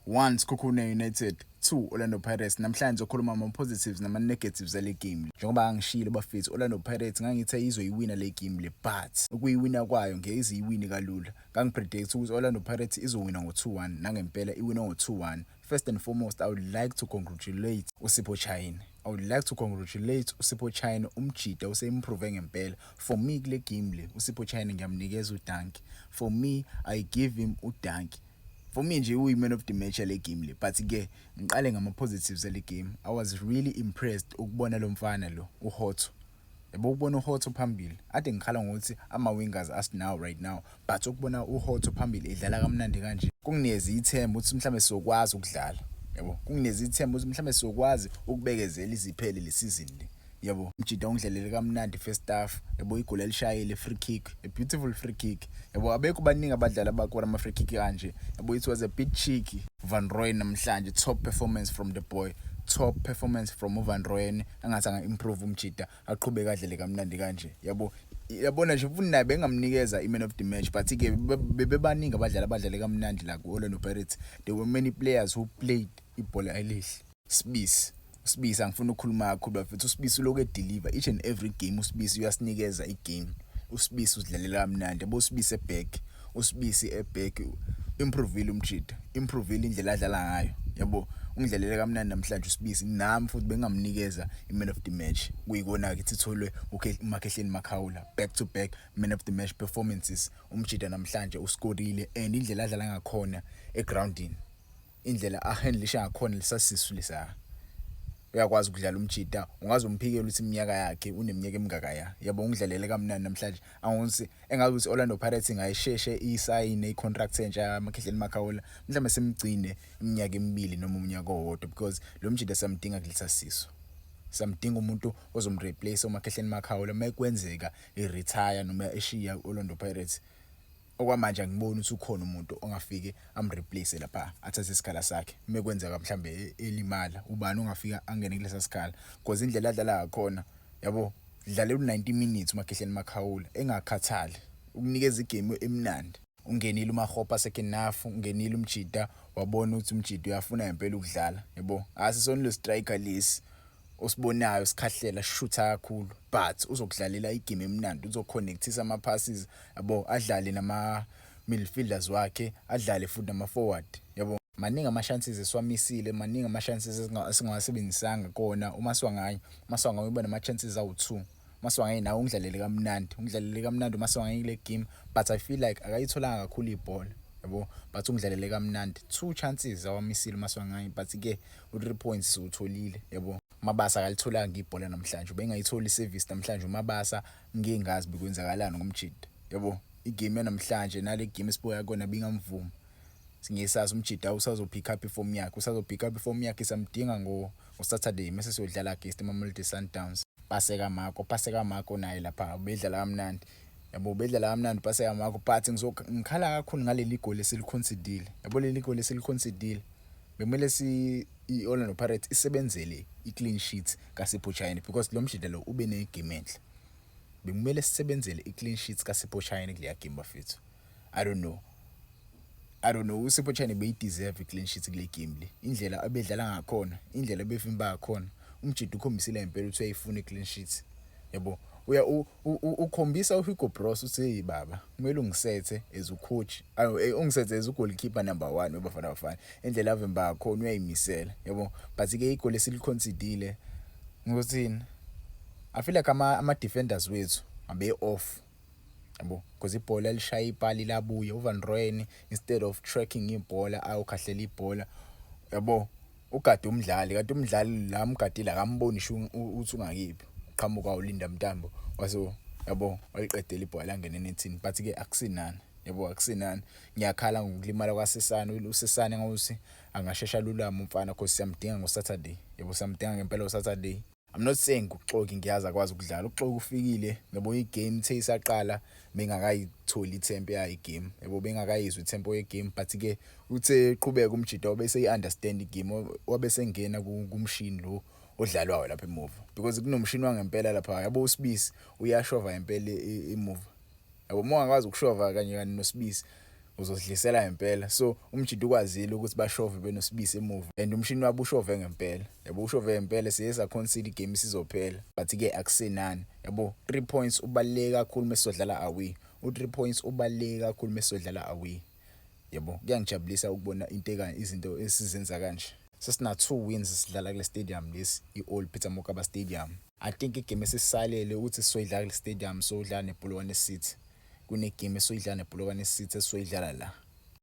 1 Sekhukhune United, 2 Orlando Pirates. Namhlanje ngizokhuluma ama-positives nama-negatives ale game. Njengoba ngangishilo bafethu, Orlando Pirates ngangithe izoyiwina le game le, but ukuyiwina kwayo ngeke iziyiwine kalula. Ngangipredict ukuthi Orlando Pirates izowina ngo-2-1, nangempela iwina ngo-2-1. First and foremost, I would like to congratulate uSipho Chaine. I would like to congratulate uSipho Chaine. Umjida use-improve ngempela. For me, kule game le, uSipho Chaine ngiyamnikeza udanki. For me, I give him udanki. For me nje uyi-man of the match yale game le. But ke ngiqale ngama-positives ale game. I was really impressed ukubona lo mfana lo, uHotto, yabo. Ukubona uHotto phambili, ade ngikhala ngokuthi ama-wingers asinawo right now, but ukubona uHotto phambili edlala kamnandi kanje kunginikeza ithemba ukuthi mhlawumbe sizokwazi ukudlala, yabo. Kunginikeza ithemba ukuthi mhlawumbe sizokwazi ukubekezela iziphele le season le, yabo. Mjida ungidlalele kamnandi first half, yabo. Igoli alishayile, free kick, a beautiful free kick, yabo. Abekho baningi abadlali abakora ama free kick kanje, yabo. It was a bit cheeky. Van Rooyen namhlanje, top performance from the boy, top performance from uVan Rooyen. Angathi anga improve umjida, aqhubeka adlale kamnandi kanje, yabo. Yabona nje futhi naye bengamnikeza i-man of the match, but ke bebebaningi abadlali abadlale kamnandi la ku-Orlando Pirates. There were many players who played ibhola elihle. Sibisi, uSibisi, angifuni ukukhuluma kakhulu bafethu. uSibisi ulokhu edeliver each and every game. uSibisi uyasinikeza igame. uSibisi uzidlalela kamnandi, yabo. uSibisi eback, uSibisi eback improvile umjida, improvile indlela adlala ngayo, yabo. Ungidlalele kamnandi namhlanje uSibisi. Nami futhi bengamnikeza i-man of the match, kuyikona ke itholwe uMakhehleni Makhaula. Back to back man of the match performances. Umjida namhlanje uskorile, and indlela adlala ngakhona egroundini, indlela ahandlisha ngakhona lesasisu lesa, uyakwazi ukudlala umjida. Ungaze umphikele ukuthi iminyaka yakhe, uneminyaka emingaka ya, yabo. Ungidlalele kamnandi namhlanje. Angithi engazi ukuthi Orlando Pirates ingayisheshe isayine icontract entsha Makhehleni Makhaula, mhlawumbe simgcine iminyaka emibili noma umnyaka owodwa, because lo mjida samdinga kulesa siso. Samdinga umuntu ozomreplace uMakhehleni Makhaula mayekwenzeka i-retire noma eshiya Orlando Pirates. Okwamanje angiboni ukuthi ukhona umuntu ongafike amreplace lapha, athathe isikhala sakhe mekwenzeka mhlambe elimala. Ubani ongafika angene kulesa sikhala? Because indlela adlala ngakhona, yabo, dlala u90 minutes uMakhehleni Makhaula engakhathali, ukunikeza igame emnandi. Ungenile uMakgopa second half, ungenile umjida, wabona ukuthi umjida uyafuna ngempela ukudlala, yabo. Asisona lo striker lesi osibonayo sikhahlela, shutha kakhulu, but uzokudlalela igame emnandi, uzoconnectisa ama passes, yabo, adlale nama midfielders wakhe, adlale futhi nama forward, yabo. Maningi ama chances esiwamisile, maningi ama chances esingawasebenzisanga kona. UMaswanganyi, uMaswanganyi uba nama chances awu2. UMaswanganyi nawe ungidlalele kamnandi, ungidlalele kamnandi uMaswanganyi kule game, but I feel like akayitholanga kakhulu ibhola, yabo, but ungidlalele kamnandi. Two chances awamisile uMaswanganyi, but ke u3 points siwutholile, yabo. Mabasa akalitholanga ibhola namhlanje, ubengayitholi iservice namhlanje uMabasa. Ngingazi bekwenzakalani ngomjida, yabo. Igame yanamhlanje nale game esibuya kona bingamvuma. Singesazi umjida usazo pick up iform yakhe, usazo pick up iform yakhe. Samdinga ngo Saturday mase siyodlala against iMamelodi Sundowns. Paseka Mako, Paseka Mako naye lapha bedlala kamnandi, yabo, bedlala kamnandi Paseka Mako, but ngikhala kakhulu ngaleli goal esiliconcedile, yabo. Leli goal esiliconcedile, bekumele si i-Orlando Pirates isebenzele i-clean sheet kaSipho Chaine, because lo mjida lo ube negame enhle. Bekumele sisebenzele i-clean sheet kaSipho Chaine kuleya game bafethu. I don't know, I don't know, uSipho Chaine beyideserve i-clean sheet kule game le. Indlela abedlala ngakhona, indlela ebevimba ngakhona, umjida ukhombisile impela ukuthi uyayifuna i-clean sheet, yabo. Uya ukhombisa uHugo Broos uthi, "Hey baba, kumele ungisethe as ucoach, ungisethe as ugoalkeeper number 1 weBafana Bafana." Indlela avimba ngakhona, uyayimisela, yabo. But ke igoli esiliconcedile, ngokuthini, I feel like ama defenders wethu abe off, yabo, because ibhola lishaya ipali, labuya. uVan Rooyen, instead of tracking ibhola, ayokhahlela ibhola, yabo, ugade umdlali, kanti umdlali la umgadile akamboni ukuthi ungakiphi. Qhamuka uLinda Mntambo wase, yabo, waliqedela ibhola, langena enethini. But ke akusinani, yabo, akusinani. Ngiyakhala ngokulimala kwaSesane. uSesane ngawuthi angashesha lulama umfana, cause siyamdinga ngoSaturday, yabo, siyamdinga ngempela ngoSaturday. I'm not saying uXoki ngiyazi akwazi ukudlala. uXoki ufikile, yabo, igame ithe isaqala bengakayitholi itempo yayo igame, yabo, bengakayizwa itempo yegame, but ke uthe eqhubeka umjida wabe seyi-understand igame, wabe sengena kumshini lo odlalwayo lapha emuva, because kunomshini wangempela lapha, yabo. uSibisi uyashova impela emuva, yabo. Uma ungakwazi ukushova kanye kanye noSibisi. Uzodlisela ngempela. So umjita ukwazile ukuthi bashove benoSibisi emuva and umshini wabo ushove ngempela, yabo, ushove ngempela. Siye sa-concede, igame isizophela, but ke akusenani, yabo. 3 points ubaluleke kakhulu mesizodlala away. U3 points ubaluleke kakhulu mesizodlala away, yabo. Kuyangijabulisa ukubona into ekanye, izinto esizenza kanje. Sesina 2 wins sidlala kule stadium lesi, i-Old Peter Mokaba Stadium. I think igame esisalele ukuthi sizoyidlala kule stadium, sodlala nePolokwane City. Kunegame esoyidlala nePolokwane City, esizoyidlala la.